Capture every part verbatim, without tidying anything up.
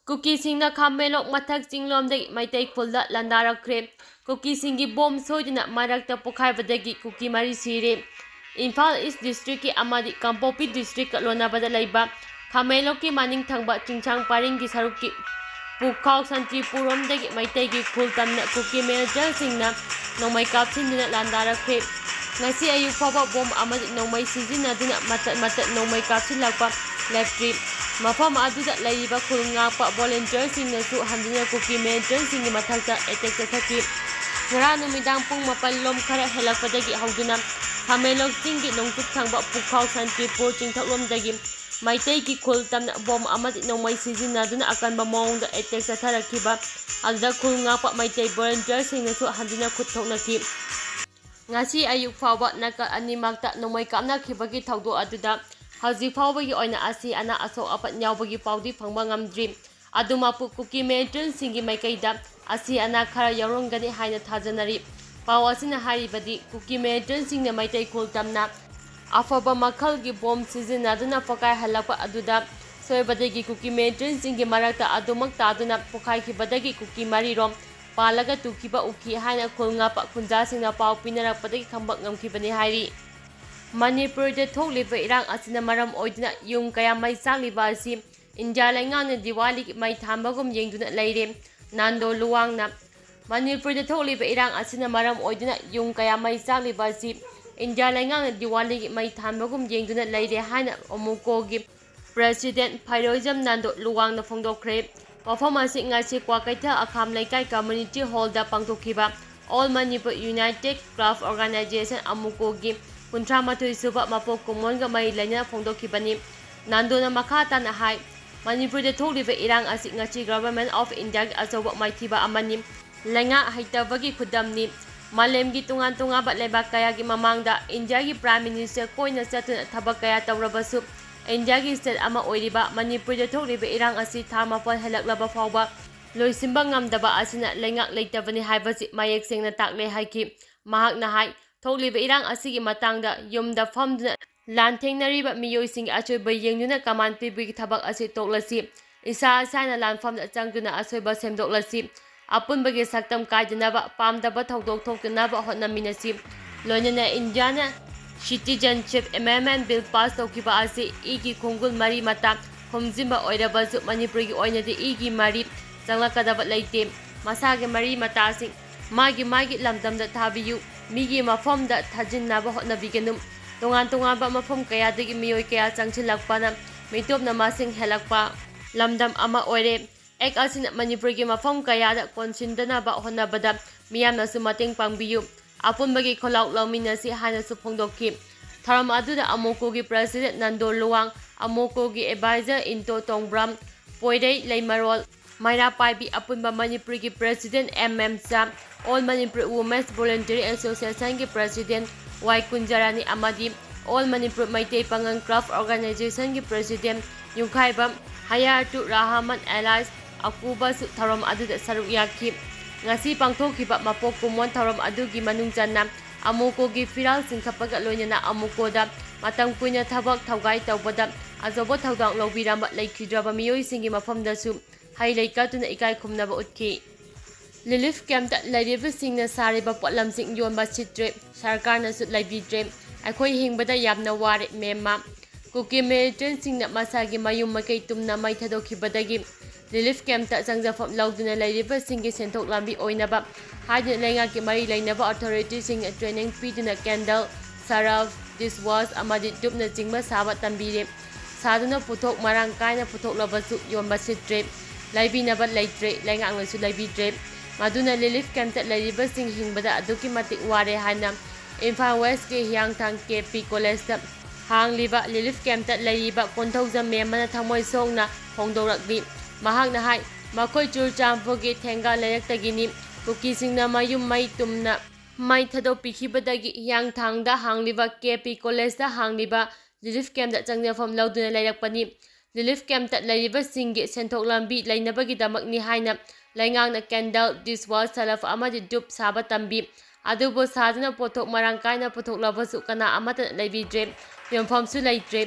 ꯀꯨꯀꯤꯁꯤꯡꯅ ꯈꯥꯃꯦꯟꯂꯣꯛ ꯃꯊꯛ ꯆꯤꯡꯂꯣꯝꯗꯒꯤ ꯃꯩꯇꯩ ꯈꯨꯜꯗ ꯂꯥꯟꯗꯥꯔꯛꯈ꯭ꯔꯦ꯫ ꯀꯨꯀꯤꯁꯤꯡꯒꯤ ꯕꯣꯝ ꯁꯣꯏꯗꯨꯅ ꯃꯔꯛꯇ ꯄꯣꯈꯥꯏꯕꯗꯒꯤ ꯀꯨꯀꯤ ꯃꯔꯤ ꯁꯤꯔꯦ꯫ ꯏꯝꯐꯥꯜ ꯏꯁ ꯗꯤꯁꯇ꯭ꯔꯤꯛꯀꯤ ꯑꯃꯗꯤ ꯀꯥꯡꯄꯣꯛꯄꯤ ꯗꯤꯁꯇ꯭ꯔꯤꯛꯀ ꯂꯣꯟꯅꯕꯗ ꯂꯩꯕ ꯈꯥꯃꯦꯟꯂꯣꯛꯀꯤ ꯃꯅꯤꯡ ꯊꯪꯕ ꯆꯤꯡꯁꯥꯡ ꯄꯔꯤꯡꯒꯤ ꯁꯔꯨꯛꯀꯤ ꯄꯨꯈꯥꯎ ꯁꯥꯟꯇꯤꯄꯨꯔꯔꯣꯝꯗꯒꯤ ꯃꯩꯇꯩꯒꯤ ꯈꯨꯜ ꯇꯝꯅ ꯀꯨꯀꯤ ꯃꯤꯂꯤꯇꯦꯟꯁꯤꯡꯅ ꯅꯣꯡꯃꯩ ꯀꯥꯞꯁꯤꯟꯗꯨꯅ ꯂꯥꯟꯗꯥꯔꯛꯈ꯭ꯔꯦ꯫ ꯉꯁꯤ ꯑꯌꯨꯛ ꯐꯥꯎꯕ ꯕꯣꯝ ꯑꯃꯗꯤ ꯅꯣꯡꯃꯩ ꯁꯤꯖꯤꯟꯅꯗꯨꯅ ꯃꯇꯠ ꯃꯇꯠ ꯅꯣꯡꯃꯩ ꯀꯥꯞꯁꯤꯜꯂꯛꯄ ꯂꯦꯞꯇ꯭ꯔꯤ꯫ ꯃꯐꯝ ꯑꯗꯨꯗ ꯂꯩꯔꯤꯕ ꯈꯨꯜ ꯉꯥꯛꯄ ꯚꯣꯂꯨꯟꯇꯤꯌꯔꯁꯤꯡꯅꯁꯨ ꯍꯟꯗꯨꯅ ꯀꯨꯀꯤ ꯃꯤꯂꯤꯇꯦꯟꯁꯤꯡꯒꯤ ꯃꯊꯛꯇ ꯑꯦꯇꯦꯛ ꯆꯠꯊꯈꯤ꯫ ꯉꯔꯥꯡ ꯅꯨꯃꯤꯗꯥꯡ ꯄꯨꯡ ꯃꯥꯄꯟ ꯂꯣꯝ ꯈꯔ ꯍꯦꯜꯂꯛꯄꯗꯒꯤ ꯍꯧꯗꯨꯅ ꯈꯥꯃꯦꯟꯂꯣꯛ ꯆꯤꯡꯒꯤ ꯅꯣꯡꯆꯨꯞ ꯊꯪꯕ ꯄꯨꯈꯥꯎ ꯁꯥꯟꯇꯤꯄꯨꯔ ꯆꯤꯡꯊꯛꯂꯣꯝꯗꯒꯤ ꯃꯩꯇꯩꯒꯤ ꯈꯨꯜ ꯇꯝꯅ ꯕꯣꯝ ꯑꯃꯗꯤ ꯅꯣꯡꯃꯩ ꯁꯤꯖꯤꯟꯅꯗꯨꯅ ꯑꯀꯟꯕ ꯃꯑꯣꯡꯗ ꯑꯦꯇꯦꯛ ꯆꯠꯊꯔꯛꯈꯤꯕ ꯑꯗꯨꯗ ꯈꯨꯜ ꯉꯥꯛꯄ ꯃꯩꯇꯩ ꯚꯣꯂꯨꯟꯇꯤꯌꯔꯁꯤꯡꯅꯁꯨ ꯍꯟꯗꯨꯅ ꯈꯨꯠ ꯊꯣꯛꯅꯈꯤ꯫ ꯉꯁꯤ ꯑꯌꯨꯛ ꯐꯥꯎꯕ ꯅꯥꯀꯜ ꯑꯅꯤꯃꯛꯇ ꯅꯣꯡꯃꯩ ꯀꯥꯞꯅꯈꯤꯕꯒꯤ ꯊꯧꯗꯣꯛ ꯑꯗꯨꯗ ꯍꯧꯖꯤꯛ ꯐꯥꯎꯕꯒꯤ ꯑꯣꯏꯅ ꯑꯁꯤ ꯑꯅꯥ ꯑꯁꯣꯛ ꯑꯄꯟ ꯌꯥꯎꯕꯒꯤ ꯄꯥꯎꯗꯤ ꯐꯪꯕ ꯉꯝꯗ꯭ꯔꯤ꯫ ꯑꯗꯨꯃꯛꯄꯨ ꯀꯨꯀꯤ ꯃꯤꯂꯤꯇꯦꯟꯁꯤꯡꯒꯤ ꯃꯥꯏꯀꯩꯗ ꯑꯁꯤ ꯑꯅꯥ ꯈꯔ ꯌꯥꯎꯔꯝꯒꯅꯤ ꯍꯥꯏꯅ ꯊꯥꯖꯅꯔꯤ꯫ ꯄꯥꯎ ꯑꯁꯤꯅ ꯍꯥꯏꯔꯤꯕꯗꯤ ꯀꯨꯀꯤ ꯃꯤꯂꯤꯇꯦꯟꯁꯤꯡꯅ ꯃꯩꯇꯩ ꯈꯨꯜ ꯇꯝꯅ ꯑꯐꯕ ꯃꯈꯜꯒꯤ ꯕꯣꯝ ꯁꯤꯖꯤꯟꯅꯗꯨꯅ ꯄꯣꯈꯥꯏꯍꯜꯂꯛꯄ ꯑꯗꯨꯗ ꯁꯣꯏꯕꯗꯒꯤ ꯀꯨꯀꯤ ꯃꯤꯂꯤꯇꯦꯟꯁꯤꯡꯒꯤ ꯃꯔꯛꯇ ꯑꯗꯨꯃꯛ ꯇꯥꯗꯨꯅ ꯄꯣꯈꯥꯏꯈꯤꯕꯗꯒꯤ ꯀꯨꯀꯤ ꯃꯔꯤꯔꯣꯝ ꯄꯥꯜꯂꯒ ꯇꯨꯈꯤꯕ ꯎꯈꯤ ꯍꯥꯏꯅ ꯈꯨꯜ ꯉꯥꯛꯄ ꯈꯨꯟꯖꯥꯁꯤꯡꯅ ꯄꯥꯎ ꯄꯤꯅꯔꯛꯄꯗꯒꯤ ꯈꯪꯕ ꯉꯝꯈꯤꯕꯅꯤ ꯍꯥꯏꯔꯤ꯫ ꯃꯅꯤꯄꯨꯔꯗ ꯊꯣꯛꯂꯤꯕ ꯏꯔꯥꯡ ꯑꯁꯤꯅ ꯃꯔꯝ ꯑꯣꯏꯗꯨꯅ ꯌꯨꯝ ꯀꯌꯥ ꯃꯩ ꯆꯥꯛꯂꯤꯕ ꯑꯁꯤ ꯏꯟꯗꯤꯌꯥ ꯂꯩꯉꯥꯛꯅ ꯗꯤꯋꯥꯂꯤꯒꯤ ꯃꯩ ꯊꯥꯟꯕꯒꯨꯝ ꯌꯦꯡꯗꯨꯅ ꯂꯩꯔꯦ꯫ ꯅꯥꯟꯗꯣ ꯂꯨꯋꯥꯡꯅ ꯃꯅꯤꯄꯨꯔꯗ ꯊꯣꯛꯂꯤꯕ ꯏꯔꯥꯡ ꯑꯁꯤꯅ ꯃꯔꯝ ꯑꯣꯏꯗꯨꯅ ꯌꯨꯝ ꯀꯌꯥ ꯃꯩ ꯆꯥꯛꯂꯤꯕ ꯑꯁꯤ ꯏꯟꯗꯤꯌꯥ ꯂꯩꯉꯥꯛꯅ ꯗꯤꯋꯥꯂꯤꯒꯤ ꯃꯩ ꯊꯥꯟꯕꯒꯨꯝ ꯌꯦꯡꯗꯨꯅ ꯂꯩꯔꯦ ꯍꯥꯏꯅ ꯑꯃꯨꯀꯣꯒꯤ ꯄ꯭ꯔꯦꯁꯤꯗꯦꯟꯠ ꯐꯩꯔꯣꯏꯖꯝ ꯅꯥꯟꯗꯣ ꯂꯨꯋꯥꯡꯅ ꯐꯣꯡꯗꯣꯛꯈ꯭ꯔꯦ꯫ ꯋꯥꯐꯝ ꯑꯁꯤ ꯉꯁꯤ ꯀ꯭ꯋꯥꯀꯩꯊꯦꯜ ꯑꯈꯥꯝ ꯂꯩꯀꯥꯏ ꯀꯝꯃ꯭ꯌꯨꯅꯤꯇꯤ ꯍꯣꯜꯗ ꯄꯥꯡꯊꯣꯛꯈꯤꯕ all Manipur united club organization ꯑꯃꯨꯀꯣꯒꯤ ꯀꯨꯟꯊ꯭ꯔꯥ ꯃꯥꯊꯣꯏ ꯁꯨꯕ ꯃꯄꯣꯛ ꯀꯨꯝꯑꯣꯟꯒ ꯃꯔꯤ ꯂꯩꯅꯅ ꯐꯣꯡꯗꯣꯛꯈꯤꯕꯅꯤ꯫ ꯅꯥꯟꯗꯣꯅ ꯃꯈꯥ ꯇꯥꯅ ꯍꯥꯏ, ꯃꯅꯤꯄꯨꯔꯗ ꯊꯣꯛꯂꯤꯕ ꯏꯔꯥꯡ ꯑꯁꯤ ꯉꯁꯤ Government of Indiaꯒꯤ ꯑꯆꯧꯕ ꯃꯥꯏꯊꯤꯕ ꯑꯃꯅꯤ꯫ ꯂꯩꯉꯥꯛ ꯍꯩꯇꯕꯒꯤ ꯈꯨꯗꯝꯅꯤ꯫ ꯃꯥꯂꯦꯝꯒꯤ ꯇꯣꯉꯥꯟ ꯇꯣꯉꯥꯟꯕ ꯂꯩꯕꯥꯛ ꯀꯌꯥꯒꯤ ꯃꯃꯥꯡꯗ ꯏꯟꯗꯤꯌꯥꯒꯤ Prime Minister ꯀꯣꯏꯅ ꯆꯠꯇꯨꯅ ꯊꯕꯛ ꯀꯌꯥ ꯇꯧꯔꯕꯁꯨ, ꯏꯟꯗꯤꯌꯥꯒꯤ state ꯑꯃ ꯑꯣꯏꯔꯤꯕ ꯃꯅꯤꯄꯨꯔꯗ ꯊꯣꯛꯂꯤꯕ ꯏꯔꯥꯡ ꯑꯁꯤ ꯊꯥ ꯃꯥꯄꯜ ꯍꯦꯜꯂꯛꯂꯕ ꯐꯥꯎꯕ ꯂꯣꯏꯁꯤꯟꯕ ꯉꯝꯗꯕ ꯑꯁꯤꯅ ꯂꯩꯉꯥꯛ ꯂꯩꯇꯕꯅꯤ ꯍꯥꯏꯕꯁꯤ ꯃꯌꯦꯛ ꯁꯦꯡꯅ ꯇꯥꯛꯂꯦ ꯍꯥꯏꯈꯤ꯫ ꯃꯍꯥꯛꯅ ꯍꯥꯏ, ꯊꯣꯛꯂꯤꯕ ꯏꯔꯥꯡ ꯑꯁꯤꯒꯤ ꯃꯇꯥꯡꯗ ꯌꯨꯝꯗ ꯐꯝꯗꯨꯅ ꯂꯥꯟꯊꯦꯡꯅꯔꯤꯕ ꯃꯤꯑꯣꯏꯁꯤꯡꯒꯤ ꯑꯆꯣꯏꯕ ꯌꯦꯡꯗꯨꯅ command ꯄꯤꯕꯒꯤ ꯊꯕꯛ ꯑꯁꯤ ꯇꯣꯛꯂꯁꯤ꯫ ꯏꯁꯥ ꯏꯁꯥꯅ ꯂꯥꯟꯐꯝꯗ ꯆꯪꯗꯨꯅ ꯑꯁꯣꯏꯕ ꯁꯦꯝꯗꯣꯛꯂꯁꯤ꯫ ꯑꯄꯨꯟꯕꯒꯤ ꯁꯛꯇꯝ ꯀꯥꯏꯗꯅꯕ, ꯄꯥꯝꯗꯕ ꯊꯧꯗꯣꯛ ꯊꯣꯛꯇꯅꯕ ꯍꯣꯠꯅꯃꯤꯟꯅꯁꯤ꯫ ꯂꯣꯏꯅꯅ ꯏꯟꯗꯤꯌꯥꯅ Citizenship Amendment Bill pass ꯇꯧꯈꯤꯕ ꯑꯁꯤ ꯏꯒꯤ ꯈꯣꯡꯒꯨꯜ ꯃꯔꯤ ꯃꯇꯥ ꯈꯣꯝꯖꯤꯟꯕ ꯑꯣꯏꯔꯕꯁꯨ ꯃꯅꯤꯄꯨꯔꯒꯤ ꯑꯣꯏꯅꯗꯤ ꯏꯒꯤ ꯃꯔꯤ ꯆꯪꯂꯛꯀꯗꯕ ꯂꯩꯇꯦ꯫ ꯃꯁꯥꯒꯤ ꯃꯔꯤ ꯃꯇꯥꯁꯤꯡ ꯃꯥꯒꯤ ꯃꯥꯒꯤ ꯂꯝꯗꯝꯗ ꯊꯥꯕꯤꯌꯨ꯫ ꯃꯤꯒꯤ ꯃꯐꯝꯗ ꯊꯥꯖꯤꯟꯅꯕ ꯍꯣꯠꯅꯕꯤꯒꯅꯨ꯫ ꯇꯣꯉꯥꯟ ꯇꯣꯉꯥꯟꯕ ꯃꯐꯝ ꯀꯌꯥꯗꯒꯤ ꯃꯤꯑꯣꯏ ꯀꯌꯥ ꯆꯪꯁꯤꯜꯂꯛꯄꯅ ꯃꯤꯇꯣꯞꯅ ꯃꯁꯤꯡ ꯍꯦꯜꯂꯛꯄ, ꯂꯝꯗꯝ ꯑꯃ ꯑꯣꯏꯔꯦ꯫ ꯑꯦꯛ ꯑꯁꯤꯅ ꯃꯅꯤꯄꯨꯔꯒꯤ ꯃꯐꯝ ꯀꯌꯥꯗ ꯀꯣꯟꯁꯤꯟꯗꯅꯕ ꯍꯣꯠꯅꯕꯗ ꯃꯤꯌꯥꯝꯅꯁꯨ ꯃꯇꯦꯡ ꯄꯥꯡꯕꯤꯌꯨ꯫ ꯑꯄꯨꯟꯕꯒꯤ ꯈꯣꯜꯂꯥꯎ ꯂꯧꯃꯤꯟꯅꯁꯤ ꯍꯥꯏꯅꯁꯨ ꯐꯣꯡꯗꯣꯛꯈꯤ꯫ ꯊꯧꯔꯝ ꯑꯗꯨꯗ ꯑꯃꯣꯀꯣꯒꯤ president Nando Luwang, ꯑꯃꯣꯀꯣꯒꯤ advisor into ꯇꯣꯡꯕ꯭ꯔꯝ, ꯄꯣꯏꯔꯩ ꯂꯩꯃꯔꯣꯜ, ꯃꯩꯔꯥ ꯄꯥꯏꯕꯤ ꯑꯄꯨꯟꯕ ꯃꯅꯤꯄꯨꯔꯒꯤ president ꯑꯦꯝ ꯑꯦꯝ ꯁꯥ, All Manipur Women's Voluntary Associationꯒꯤ president ꯋꯥꯏ ꯀꯨꯟꯖꯔꯥꯅꯤ ꯑꯃꯗꯤ All Manipur ꯃꯩꯇꯩ ꯄꯥꯉꯜ Club Organizationꯒꯤ president ꯌꯨꯝꯈꯥꯏꯕꯝ ꯍꯌꯥꯔꯇꯨ ꯔꯍꯃꯟ alias ꯑꯀꯨꯕꯁꯨ ꯊꯧꯔꯝ ꯑꯗꯨꯗ ꯁꯔꯨꯛ ꯌꯥꯈꯤ꯫ ꯉꯁꯤ ꯄꯥꯡꯊꯣꯛꯈꯤꯕ ꯃꯄꯣꯛ ꯀꯨꯝꯑꯣꯟ ꯊꯧꯔꯝ ꯑꯗꯨꯒꯤ ꯃꯅꯨꯡ ꯆꯟꯅ ꯑꯃꯨꯀꯣꯒꯤ ꯐꯤꯔꯥꯜ ꯆꯤꯡꯈꯠꯄꯒ ꯂꯣꯏꯅꯅ ꯑꯃꯨꯀꯣꯗ ꯃꯇꯝ ꯀꯨꯏꯅ ꯊꯕꯛ ꯊꯧꯒꯥꯏ ꯇꯧꯕꯗ ꯑꯆꯧꯕ ꯊꯧꯗꯥꯡ ꯂꯧꯕꯤꯔꯝꯕ ꯂꯩꯈꯤꯗ꯭ꯔꯕ ꯃꯤꯑꯣꯏꯁꯤꯡꯒꯤ ꯃꯐꯝꯗꯁꯨ ꯍꯩ ꯂꯩ ꯀꯠꯇꯨꯅ ꯏꯀꯥꯏ ꯈꯨꯝꯅꯕ ꯎꯠꯈꯤ꯫ Relief campꯇ ꯂꯩꯔꯤꯕꯁꯤꯡꯅ ꯁꯥꯔꯤꯕ ꯄꯣꯠꯂꯝꯁꯤꯡ ꯌꯣꯟꯕ ꯁꯤꯠꯇ꯭ꯔꯦ, ꯁꯔꯀꯥꯔꯅꯁꯨ ꯂꯩꯕꯤꯗ꯭ꯔꯦ꯫ ꯑꯩꯈꯣꯏ ꯍꯤꯡꯕꯗ ꯌꯥꯝꯅ ꯋꯥꯔꯦ, ꯃꯦꯝꯃ꯫ ꯀꯨꯀꯤ militantꯁꯤꯡꯅ ꯃꯁꯥꯒꯤ ꯃꯌꯨꯝ ꯃꯀꯩ ꯇꯨꯝꯅ ꯃꯩ ꯊꯥꯗꯣꯛꯈꯤꯕꯗꯒꯤ relief campꯇ ꯆꯪꯖꯐꯝ ꯂꯧꯗꯨꯅ ꯂꯩꯔꯤꯕꯁꯤꯡꯒꯤ ꯁꯦꯟꯊꯣꯛ ꯂꯝꯕꯤ ꯑꯣꯏꯅꯕ ꯍꯥꯏꯗꯨꯅ ꯂꯩꯉꯥꯛꯀꯤ ꯃꯔꯤ ꯂꯩꯅꯕ authorityꯁꯤꯡꯅ training ꯄꯤꯗꯨꯅ candle, ꯁꯔꯞ, dishwash ꯑꯃꯗꯤ ꯙꯨꯞꯅꯆꯤꯡꯕ ꯁꯥꯕ ꯇꯝꯕꯤꯔꯦ꯫ ꯁꯥꯗꯨꯅ ꯄꯣꯠꯊꯣꯛ ꯃꯔꯥꯡ ꯀꯥꯏꯅ ꯄꯨꯊꯣꯛꯂꯕꯁꯨ ꯌꯣꯟꯕ ꯁꯤꯠꯇ꯭ꯔꯦ, ꯂꯩꯕꯤꯅꯕ ꯂꯩꯇ꯭ꯔꯦ, ꯂꯩꯉꯥꯛꯅꯁꯨ ꯂꯩꯕꯤꯗ꯭ꯔꯦ꯫ ꯃꯗꯨꯅ relief campꯇ ꯂꯩꯔꯤꯕꯁꯤꯡ ꯍꯤꯡꯕꯗ ꯑꯗꯨꯛꯀꯤ ꯃꯇꯤꯛ ꯋꯥꯔꯦ ꯍꯥꯏꯅ ꯏꯝꯐꯥꯜ Westꯀꯤ ꯍꯤꯌꯥꯡꯊꯥꯡ ꯀꯦ ꯄꯤ ꯀꯣꯂꯦꯖꯇ ꯍꯥꯡꯂꯤꯕ relief campꯇ ꯂꯩꯔꯤꯕ ꯀꯣꯟꯊꯧꯖꯝ ꯃꯦꯝꯃꯅ ꯊꯃꯣꯏ ꯁꯣꯛꯅ ꯐꯣꯡꯗꯣꯔꯛꯂꯤ꯫ ꯃꯍꯥꯛꯅ ꯍꯥꯏ, ꯃꯈꯣꯏ ꯆꯨꯔꯆꯥꯟꯄꯨꯔꯒꯤ ꯊꯦꯡꯒꯥ ꯂꯩꯔꯛꯇꯒꯤꯅꯤ꯫ ꯀꯨꯀꯤꯁꯤꯡꯅ ꯃꯌꯨꯝ ꯃꯩ ꯇꯨꯝꯅ ꯃꯩ ꯊꯥꯗꯣꯛꯄꯤꯈꯤꯕꯗꯒꯤ ꯍꯤꯌꯥꯡꯊꯥꯡꯗ ꯍꯥꯡꯂꯤꯕ ꯀꯦ ꯄꯤ ꯀꯣꯂꯦꯖꯇ ꯍꯥꯡꯂꯤꯕ relief campꯇ ꯆꯪꯖꯐꯝ ꯂꯧꯗꯨꯅ ꯂꯩꯔꯛꯄꯅꯤ꯫ Relief campꯇ ꯂꯩꯔꯤꯕꯁꯤꯡꯒꯤ ꯁꯦꯟꯊꯣꯛ ꯂꯝꯕꯤ ꯂꯩꯅꯕꯒꯤꯗꯃꯛꯅꯤ ꯍꯥꯏꯅ ꯂꯩꯉꯥꯛꯅ candle, dishwash, ꯁꯔꯞ ꯑꯃꯗꯤ ꯙꯨꯞ ꯁꯥꯕ ꯇꯝꯕꯤ꯫ ꯑꯗꯨꯕꯨ ꯁꯥꯗꯨꯅ ꯄꯣꯠꯊꯣꯛ ꯃꯔꯥꯡ ꯀꯥꯏꯅ ꯄꯨꯊꯣꯛꯂꯕꯁꯨ ꯀꯅꯥ ꯑꯃꯠꯇꯅ ꯂꯩꯕꯤꯗ꯭ꯔꯦ, ꯌꯣꯟꯐꯝꯁꯨ ꯂꯩꯇ꯭ꯔꯦ꯫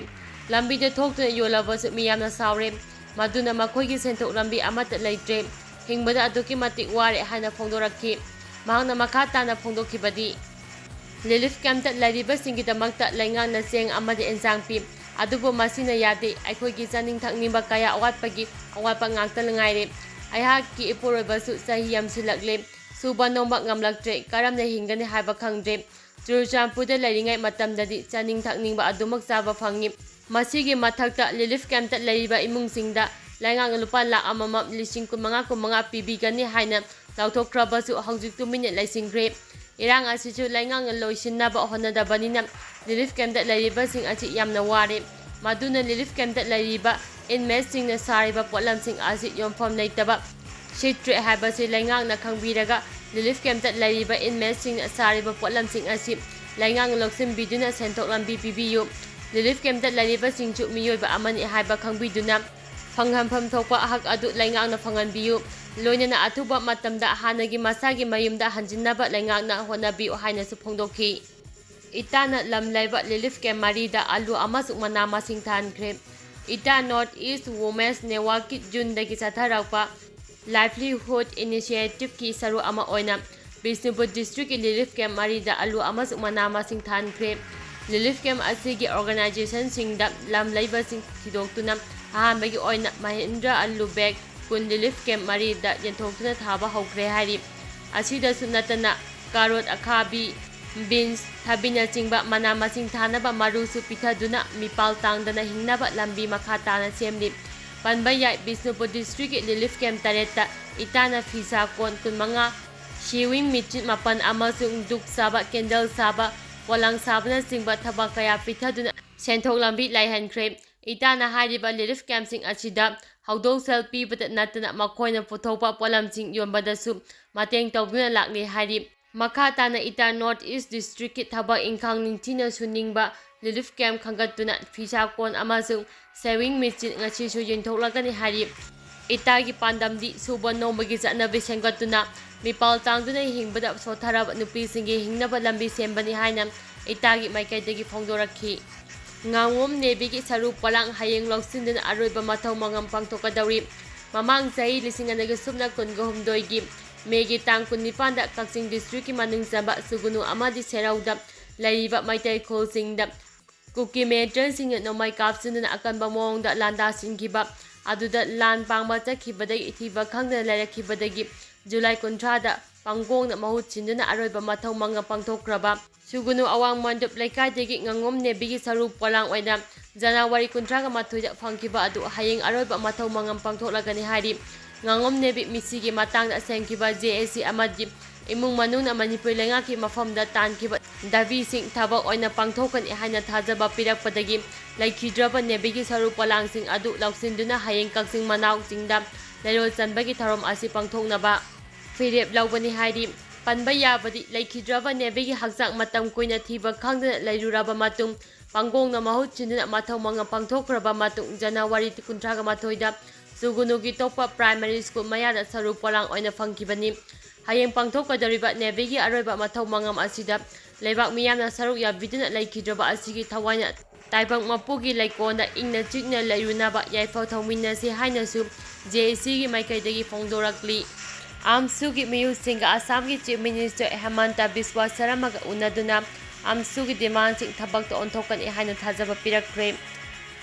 ꯂꯝꯕꯤꯗ ꯊꯣꯛꯇꯨꯅ ꯌꯣꯜꯂꯕꯁꯨ ꯃꯤꯌꯥꯝꯅ ꯁꯥꯎꯔꯦ꯫ ꯃꯗꯨꯅ ꯃꯈꯣꯏꯒꯤ ꯁꯦꯟꯊꯣꯛ ꯂꯝꯕꯤ ꯑꯃꯠꯇ ꯂꯩꯇ꯭ꯔꯦ, ꯍꯤꯡꯕꯗ ꯑꯗꯨꯛꯀꯤ ꯃꯇꯤꯛ ꯋꯥꯔꯦ ꯍꯥꯏꯅ ꯐꯣꯡꯗꯣꯔꯛꯈꯤ꯫ ꯃꯍꯥꯛꯅ ꯃꯈꯥ ꯇꯥꯅ ꯐꯣꯡꯗꯣꯛꯈꯤꯕꯗꯤ, ꯔꯤꯂꯤꯐ ꯀꯦꯝꯞꯇ ꯂꯩꯔꯤꯕꯁꯤꯡꯒꯤꯗꯃꯛꯇ ꯂꯩꯉꯥꯛꯅ ꯆꯦꯡ ꯑꯃꯗꯤ ꯏꯟꯁꯥꯡ ꯄꯤ, ꯑꯗꯨꯕꯨ ꯃꯁꯤꯅ ꯌꯥꯗꯦ꯫ ꯑꯩꯈꯣꯏꯒꯤ ꯆꯥꯅꯤꯡ ꯊꯛꯅꯤꯡꯕ ꯀꯌꯥ ꯑꯋꯥꯠꯄꯒꯤ ꯑꯋꯥꯠꯄ ꯉꯥꯛꯇ ꯉꯥꯏꯔꯦ꯫ ꯑꯩꯍꯥꯛꯀꯤ ꯏꯄꯨꯔꯣꯏꯕꯁꯨ ꯆꯍꯤ ꯌꯥꯝꯁꯤꯜꯂꯛꯂꯦ꯫ ꯁꯨꯕ ꯅꯣꯝꯕ ꯉꯝꯂꯛꯇ꯭ꯔꯦ꯫ ꯀꯔꯝꯅ ꯍꯤꯡꯒꯅꯤ ꯍꯥꯏꯕ ꯈꯪꯗ꯭ꯔꯦ꯫ ꯆꯨꯔꯆꯥꯟꯄꯨꯔꯗ ꯂꯩꯔꯤꯉꯩ ꯃꯇꯝꯗꯗꯤ ꯆꯥꯅꯤꯡ ꯊꯛꯅꯤꯡꯕ ꯑꯗꯨꯃꯛ ꯆꯥꯕ ꯐꯪꯉꯤ꯫ ꯃꯁꯤꯒꯤ ꯃꯊꯛꯇ ꯔꯤꯂꯤꯐ ꯀꯦꯝꯞꯇ ꯂꯩꯔꯤꯕ ꯏꯃꯨꯡꯁꯤꯡꯗ ꯂꯩꯉꯥꯛꯅ ꯂꯨꯄꯥ ꯂꯥꯈ ꯑꯃꯃꯝ, ꯂꯤꯁꯤꯡ ꯀꯨꯟꯃꯉꯥ, ꯀꯨꯟꯃꯉꯥ ꯄꯤꯕꯤꯒꯅꯤ ꯍꯥꯏꯅ ꯂꯥꯎꯊꯣꯛꯈ꯭ꯔꯕꯁꯨ ꯍꯧꯖꯤꯛ ꯇꯨꯃꯤꯟꯅ ꯂꯩꯁꯤꯟꯈ꯭ꯔꯦ꯫ ꯏꯔꯥꯡ ꯑꯁꯤꯁꯨ ꯂꯩꯉꯥꯛꯅ ꯂꯣꯏꯁꯤꯟꯅꯕ ꯍꯣꯠꯅꯗꯕꯅꯤꯅ ꯔꯤꯂꯤꯐ ꯀꯦꯝꯞꯇ ꯂꯩꯔꯤꯕꯁꯤꯡ ꯑꯁꯤ ꯌꯥꯝꯅ ꯋꯥꯔꯦ꯫ ꯃꯗꯨꯅ ꯔꯤꯂꯤꯐ ꯀꯦꯝꯞꯇ ꯂꯩꯔꯤꯕ ꯏꯟꯃꯦꯠꯁꯤꯡꯅ ꯁꯥꯔꯤꯕ ꯄꯣꯠꯂꯝꯁꯤꯡ ꯑꯁꯤ ꯌꯣꯟꯐꯝ ꯂꯩꯇꯕ, ꯁꯤꯠꯇ꯭ꯔꯦ ꯍꯥꯏꯕꯁꯤ ꯂꯩꯉꯥꯛꯅ ꯈꯪꯕꯤꯔꯒ ꯔꯤꯂꯤꯐ ꯀꯦꯝꯞꯇ ꯂꯩꯔꯤꯕ ꯏꯟꯃꯦꯠꯁꯤꯡꯅ ꯁꯥꯔꯤꯕ ꯄꯣꯠꯂꯝꯁꯤꯡ ꯑꯁꯤ ꯂꯩꯉꯥꯛꯅ ꯂꯧꯁꯤꯟꯕꯤꯗꯨꯅ ꯁꯦꯟꯊꯣꯛ ꯂꯝꯕꯤ ꯄꯤꯕꯤꯌꯨ꯫ ꯔꯤꯂꯤꯐ ꯀꯦꯝꯞꯇ ꯂꯩꯔꯤꯕꯁꯤꯡꯁꯨ ꯃꯤꯑꯣꯏꯕ ꯑꯃꯅꯤ ꯍꯥꯏꯕ ꯈꯪꯕꯤꯗꯨꯅ ꯐꯪꯍꯟꯐꯝ ꯊꯣꯛꯄ ꯍꯛ ꯑꯗꯨ ꯂꯩꯉꯥꯛꯅ ꯐꯪꯍꯟꯕꯤꯌꯨ꯫ ꯂꯣꯏꯅꯅ ꯑꯊꯨꯕ ꯃꯇꯝꯗ ꯍꯥꯟꯅꯒꯤ ꯃꯁꯥꯒꯤ ꯃꯌꯨꯝꯗ ꯍꯟꯖꯤꯟꯅꯕ ꯂꯩꯉꯥꯛꯅ ꯍꯣꯠꯅꯕꯤꯌꯨ ꯍꯥꯏꯅꯁꯨ ꯐꯣꯡꯗꯣꯛꯈꯤ꯫ ꯏꯇꯥꯅ ꯂꯝ ꯂꯩꯕ ꯔꯤꯂꯤꯐ ꯀꯦꯝꯞ ꯃꯔꯤꯗ ꯑꯂꯨ ꯑꯃꯁꯨꯡ ꯃꯅꯥ ꯃꯁꯤꯡ ꯊꯥꯍꯟꯈ꯭ꯔꯦ꯫ ꯏꯇꯥ ꯅꯣꯔꯠ ꯏꯁ ꯋꯨꯃꯦꯟꯁ ꯅꯦꯠꯋꯥꯔꯛꯀꯤ ꯖꯨꯟꯗꯒꯤ ꯆꯠꯊꯔꯛꯄ ꯂꯥꯏꯚꯂꯤꯍꯨꯗ ꯏꯅꯤꯁꯤꯌꯦꯇꯤꯚꯀꯤ ꯁꯔꯨꯛ ꯑꯃ ꯑꯣꯏꯅ ꯕꯤꯁꯅꯨꯄꯨꯔ ꯗꯤꯁꯇ꯭ꯔꯤꯛꯀꯤ ꯔꯤꯂꯤꯐ ꯀꯦꯝꯞ ꯃꯔꯤꯗ ꯑꯂꯨ ꯑꯃꯁꯨꯡ ꯃꯅꯥ ꯃꯁꯤꯡ ꯊꯥꯍꯟꯈ꯭ꯔꯦ꯫ ꯔꯤꯂꯤꯐ ꯀꯦꯝꯞ ꯑꯁꯤꯒꯤ ꯑꯣꯔꯒꯅꯥꯏꯖꯦꯁꯟꯁꯤꯡꯗ ꯂꯝ ꯂꯩꯕꯁꯤꯡ ꯊꯤꯗꯣꯛꯇꯨꯅ ꯑꯍꯥꯟꯕꯒꯤ ꯑꯣꯏꯅ ꯃꯍꯤꯟꯗ꯭ꯔ ꯑꯂꯨ ꯕꯦꯒ ꯀꯨꯟ ꯔꯤꯂꯤꯐ ꯀꯦꯝꯞ ꯃꯔꯤꯗ ꯌꯦꯟꯊꯣꯛꯇꯨꯅ ꯊꯥꯕ ꯍꯧꯈ꯭ꯔꯦ ꯍꯥꯏꯔꯤ꯫ ꯑꯁꯤꯗꯁꯨ ꯅꯠꯇꯅ ꯀꯥꯔꯣꯠ ꯑꯈꯥꯕꯤ, ꯕꯤꯟꯁ, ꯊꯕꯤ ꯅꯆꯤꯡꯕ ꯃꯅꯥ ꯃꯁꯤꯡ ꯊꯥꯅꯕ ꯃꯔꯨꯁꯨ ꯄꯤꯊꯗꯨꯅ ꯃꯤꯄꯥꯜ ꯇꯥꯡꯗꯅ ꯍꯤꯡꯅꯕ ꯂꯝꯕꯤ ꯃꯈꯥ ꯇꯥꯅ ꯁꯦꯝꯂꯤ꯫ ꯄꯟꯕ ꯌꯥꯏ, ꯕꯤꯁꯅꯨꯄꯨꯔ ꯗꯤꯁꯇ꯭ꯔꯤꯛꯀꯤ ꯔꯤꯂꯤꯐ ꯀꯦꯝꯞ ꯇꯔꯦꯠꯇ ꯏꯇꯥꯅ ꯐꯤꯁꯥ ꯀꯣꯟ ꯀꯨꯟꯃꯉꯥ, ꯁꯤꯋꯤꯡ ꯃꯦꯆꯤꯟ ꯃꯥꯄꯟ ꯑꯃꯁꯨꯡ ꯙꯨꯞ ꯁꯥꯕ, ꯀꯦꯟꯗꯜ ꯁꯥꯕ, ꯄꯣꯂꯥꯡ ꯁꯥꯕꯅꯆꯤꯡꯕ ꯊꯕꯛ ꯀꯌꯥ ꯄꯤꯊꯗꯨꯅ ꯁꯦꯟꯊꯣꯛ ꯂꯝꯕꯤ ꯂꯩꯍꯟꯈ꯭ꯔꯦ꯫ ꯏꯇꯥꯅ ꯍꯥꯏꯔꯤꯕ ꯔꯤꯂꯤꯐ ꯀꯦꯝꯞꯁꯤꯡ ꯑꯁꯤꯗ ꯍꯧꯗꯣꯡ ꯁꯦꯜ ꯄꯤꯕꯇ ꯅꯠꯇꯅ ꯃꯈꯣꯏꯅ ꯄꯨꯊꯣꯛꯄ ꯄꯣꯠꯂꯝꯁꯤꯡ ꯌꯣꯟꯕꯗꯁꯨ ꯃꯇꯦꯡ ꯇꯧꯗꯨꯅ ꯂꯥꯛꯂꯤ ꯍꯥꯏꯔꯤ꯫ ꯃꯈꯥ ꯇꯥꯅ ꯏꯇꯥ ꯅꯣꯔꯠ ꯏꯁ ꯗꯤꯁꯇ꯭ꯔꯤꯛꯀꯤ ꯊꯕꯛ ꯏꯪꯈꯥꯡ ꯅꯤꯡꯊꯤꯅ ꯁꯨꯅꯤꯡꯕ ꯔꯤꯂꯤꯐ ꯀꯦꯝꯞ ꯈꯟꯒꯠꯇꯨꯅ ꯐꯤꯁꯥ ꯀꯣꯟ ꯑꯃꯁꯨꯡ ꯁꯦꯋꯤꯡ ꯃꯦꯆꯤꯟ ꯉꯁꯤꯁꯨ ꯌꯦꯟꯊꯣꯛꯂꯒꯅꯤ ꯍꯥꯏꯔꯤ꯫ ꯏꯇꯥꯒꯤ ꯄꯥꯟꯗꯝꯗꯤ ꯁꯨꯕ ꯅꯣꯝꯕꯒꯤ ꯆꯠꯅꯕꯤ ꯁꯦꯝꯒꯠꯇꯨꯅ ꯃꯤꯄꯥꯜ ꯇꯥꯡꯗꯨꯅ ꯍꯤꯡꯕꯗ ꯁꯣꯠꯊꯔꯕ ꯅꯨꯄꯤꯁꯤꯡꯒꯤ ꯍꯤꯡꯅꯕ ꯂꯝꯕꯤ ꯁꯦꯝꯕꯅꯤ ꯍꯥꯏꯅ ꯏꯇꯥꯒꯤ ꯃꯥꯏꯀꯩꯗꯒꯤ ꯐꯣꯡꯗꯣꯔꯛꯈꯤ꯫ ꯉꯥꯉꯣꯝ ꯅꯦꯚꯤꯒꯤ ꯁꯔꯨ ꯄꯣꯂꯥꯡ ꯍꯌꯦꯡ ꯂꯧꯁꯤꯟꯗꯨꯅ ꯑꯔꯣꯏꯕ ꯃꯊꯧ ꯃꯉꯝ ꯄꯥꯡꯊꯣꯛꯀꯗꯧꯔꯤ꯫ ꯃꯃꯥꯡ ꯆꯍꯤ ꯂꯤꯁꯤꯡ ꯑꯅꯤꯒ ꯁꯨꯞꯅ ꯀꯨꯟꯒ ꯍꯨꯝꯗꯣꯏꯒꯤ ꯃꯦꯒꯤ ꯇꯥꯡ ꯀꯨꯟꯅꯤꯄꯥꯟꯗ ꯀꯛꯆꯤꯡ ꯗꯤꯁꯇ꯭ꯔꯤꯛꯀꯤ ꯃꯅꯨꯡ ꯆꯟꯕ ꯁꯨꯒꯨꯅꯨ ꯑꯃꯗꯤ ꯁꯦꯔꯧꯗ ꯂꯩꯔꯤꯕ ꯃꯩꯇꯩ ꯈꯨꯜꯁꯤꯡꯗ ꯀꯨꯀꯤ ꯃꯤꯂꯤꯇꯦꯟꯁꯤꯡꯅ ꯅꯣꯡꯃꯩ ꯀꯥꯞꯁꯤꯟꯗꯨꯅ ꯑꯀꯟꯕ ꯃꯑꯣꯡꯗ ꯂꯥꯟꯗꯥꯁꯤꯟꯈꯤꯕ ꯑꯗꯨꯗ ꯂꯥꯟ ꯄꯥꯡꯕ ꯆꯠꯈꯤꯕꯗꯒꯤ ꯊꯤꯕ ꯈꯪꯗꯅ ꯂꯩꯔꯛꯈꯤꯕꯗꯒꯤ ꯖꯨꯂꯥꯏ ꯀꯨꯟꯊ꯭ꯔꯥꯗ ꯄꯥꯡꯒꯣꯡꯅ ꯃꯍꯨꯠ ꯁꯤꯟꯗꯨꯅ ꯑꯔꯣꯏꯕ ꯃꯊꯧ ꯃꯉꯝ ꯄꯥꯡꯊꯣꯛꯈ꯭ꯔꯕ ꯁꯨꯒꯨꯅꯨ ꯑꯋꯥꯡ ꯃꯟꯗꯨꯞ ꯂꯩꯀꯥꯏꯗꯒꯤ ꯉꯥꯉꯣꯝ ꯅꯦꯚꯤꯒꯤ ꯁꯔꯨ ꯄꯣꯂꯥꯡ ꯑꯣꯏꯅ ꯖꯅꯋꯥꯔꯤ ꯀꯨꯟꯊ꯭ꯔꯥꯒ ꯃꯥꯊꯣꯏꯗ ꯐꯪꯈꯤꯕ ꯑꯗꯨ ꯍꯌꯦꯡ ꯑꯔꯣꯏꯕ ꯃꯊꯧ ꯃꯉꯝ ꯄꯥꯡꯊꯣꯛꯂꯒꯅꯤ ꯍꯥꯏꯔꯤ꯫ ꯉꯥꯉꯣꯝ ꯅꯦꯚꯤ ꯃꯤꯁꯤꯒꯤ ꯃꯇꯥꯡꯗ ꯁꯦꯝꯈꯤꯕ ꯖꯦ ꯑꯦ ꯁꯤ ꯑꯃꯗꯤ ꯏꯃꯨꯡ ꯃꯅꯨꯡꯅ ꯃꯅꯤꯄꯨꯔ ꯂꯩꯉꯥꯛꯀꯤ ꯃꯐꯝꯗ ꯇꯥꯟꯈꯤꯕ ꯗꯥꯕꯤꯁꯤꯡ ꯊꯕꯛ ꯑꯣꯏꯅ ꯄꯥꯡꯊꯣꯛꯀꯅꯤ ꯍꯥꯏꯅ ꯊꯥꯖꯕ ꯄꯤꯔꯛꯄꯗꯒꯤ ꯂꯩꯈꯤꯗ꯭ꯔꯕ ꯅꯦꯚꯤꯒꯤ ꯁꯔꯨ ꯄꯣꯂꯥꯡꯁꯤꯡ ꯑꯗꯨ ꯂꯧꯁꯤꯟꯗꯨꯅ ꯍꯌꯦꯡ ꯀꯛꯆꯤꯡ ꯃꯅꯥꯎ ꯆꯤꯡꯗ ꯂꯩꯔꯣꯜ ꯆꯟꯕꯒꯤ ꯊꯧꯔꯝ ꯑꯁꯤ ꯄꯥꯡꯊꯣꯛꯅꯕ ꯐꯤꯔꯦꯞ ꯂꯧꯒꯅꯤ ꯍꯥꯏꯔꯤ꯫ ꯄꯟꯕ ꯌꯥꯕꯗꯤ, ꯂꯩꯈꯤꯗ꯭ꯔꯕ ꯅꯦꯚꯤꯒꯤ ꯍꯛꯆꯥꯡ ꯃꯇꯝ ꯀꯨꯏꯅ ꯊꯤꯕ ꯈꯪꯗꯅ ꯂꯩꯔꯨꯔꯕ ꯃꯇꯨꯡ ꯄꯥꯡꯒꯣꯡꯅ ꯃꯍꯨꯠ ꯁꯤꯟꯗꯨꯅ ꯃꯊꯧ ꯃꯉꯝ ꯄꯥꯡꯊꯣꯛꯈ꯭ꯔꯕ ꯃꯇꯨꯡ ꯖꯅꯋꯥꯔꯤ ꯀꯨꯟꯊ꯭ꯔꯥꯒ ꯃꯥꯊꯣꯏꯗ ꯁꯨꯒꯨꯅꯨꯒꯤ ꯇꯣꯞꯄ ꯄ꯭ꯔꯥꯏꯃꯔꯤ ꯁ꯭ꯀꯨꯜ ꯃꯌꯥꯗ ꯁꯔꯨ ꯄꯣꯂꯥꯡ ꯑꯣꯏꯅ ꯐꯪꯈꯤꯕꯅꯤ꯫ ꯍꯌꯦꯡ ꯄꯥꯡꯊꯣꯛꯀꯗꯧꯔꯤꯕ ꯅꯦꯚꯤꯒꯤ ꯑꯔꯣꯏꯕ ꯃꯊꯧ ꯃꯉꯝ ꯑꯁꯤꯗ ꯂꯩꯕꯥꯛ ꯃꯤꯌꯥꯝꯅ ꯁꯔꯨꯛ ꯌꯥꯕꯤꯗꯨꯅ ꯂꯩꯈꯤꯗ꯭ꯔꯕ ꯑꯁꯤꯒꯤ ꯊꯋꯥꯏꯅ ꯇꯥꯏꯕꯪ ꯃꯄꯨꯒꯤ ꯂꯩꯀꯣꯜꯗ ꯏꯪꯅ ꯆꯤꯛꯅ ꯂꯩꯔꯨꯅꯕ ꯌꯥꯏꯐ ꯊꯧꯃꯤꯟꯅꯁꯤ ꯍꯥꯏꯅꯁꯨ ꯖꯦ ꯑꯦ ꯁꯤꯒꯤ ꯃꯥꯏꯀꯩꯗꯒꯤ ꯐꯣꯡꯗꯣꯔꯛꯂꯤ꯫ ꯑꯥꯝꯁꯨꯒꯤ ꯃꯤꯍꯨꯠꯁꯤꯡꯒ ꯑꯁꯥꯝꯒꯤ ꯆꯤꯐ ꯃꯤꯅꯤꯁꯇꯔ ꯍꯦꯃꯟꯇ ꯕꯤꯁ꯭ꯋꯥ ꯁꯔꯃꯒ ꯎꯅꯗꯨꯅ ꯑꯥꯝꯁꯨꯒꯤ ꯗꯤꯃꯥꯟꯁꯤꯡ ꯊꯕꯛꯇ ꯑꯣꯟꯊꯣꯛꯀꯅꯤ ꯍꯥꯏꯅ ꯊꯥꯖꯕ ꯄꯤꯔꯛꯈ꯭ꯔꯦ꯫